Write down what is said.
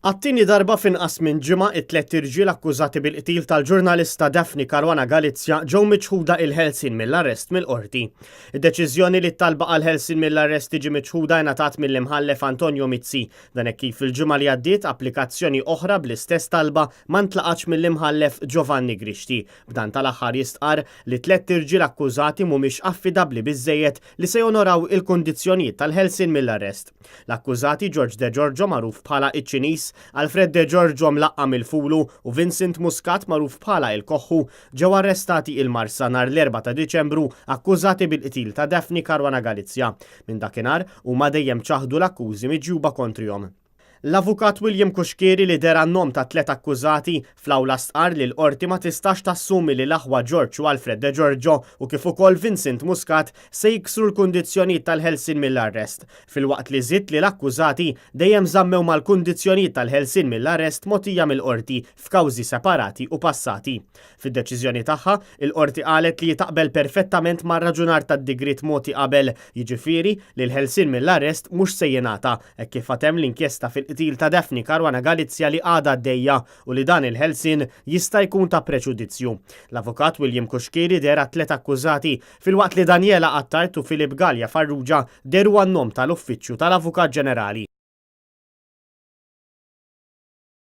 Għat-tieni darba f'inqas minn ġimgħa, it-tlett irġiel akkużati bil-qtil tal-ġurnalista Daphne Caruana Galizia ġew miċħuda il-ħelsien mill-arrest mill-Qorti. Id-deċiżjoni li t-talba għall-ħelsien mill-arrest tiġi miċħuda ingħatat mill-Imħallef Antonio Mizzi. Dan hekk kif il-ġimgħa li għaddiet applikazzjoni oħra bl-istess talba ma ntlaqatx mill-Imħallef Giovanni Grixti, b'dan tal-aħħar jistqarr li t-tlett irġiel akkużati mhumiex affidabbli biżżejjed li se jonoraw il-kundizzjonijiet tal-ħelsien mill-arrest. L-akkużati George De Giorgio magħruf bħala iċ-Ċiniż, Alfred De Giorgio mlaqqam il-Fulu u Vincent Muscat magħruf bħala il-Koħħu ġew arrestati il-Marsa nhar l-Erbgħa ta' Diċembru akkużati bil-qtil ta' Daphne Caruana Galizia. Minn dakinhar huma dejjem ċaħdu l-akkużi miġjuba kontrihom. L-Avukat William Cuschieri li deher għan-nom tat-tliet akkużati fl-awla stqarr li l-Qorti ma tistax tassumi li l-aħwa George u Alfred De Giorgio u kif ukoll Vincent Muscat se jiksru l-kundizzjonijiet tal-ħelsien mill-arrest, filwaqt li żied li l-akkużati dejjem żammew mal-kundizzjonijiet tal-ħelsien mill-arrest mogħtija mill-Qorti f'kawżi separati u passati. Fid-deċiżjoni tagħha, il-Qorti qalet li hi taqbel perfettament mar-raġunar tad-digriet mogħti qabel, jiġifieri li l-ħelsien mill-arrest mhux se jingħata hekk kif għad hemm l-inkjesta fil-qtil ta' Daphne Caruana Galizia li għadha għaddejja u li dan il-ħelsien jista' jkun ta' preġudizzju. L-Avukat William Cuschieri deher għat-tliet akkużati filwaqt li Daniela Attard u Philip Galea Farrugia dehru għan-nom tal-Uffiċċju tal-Avukat Ġenerali.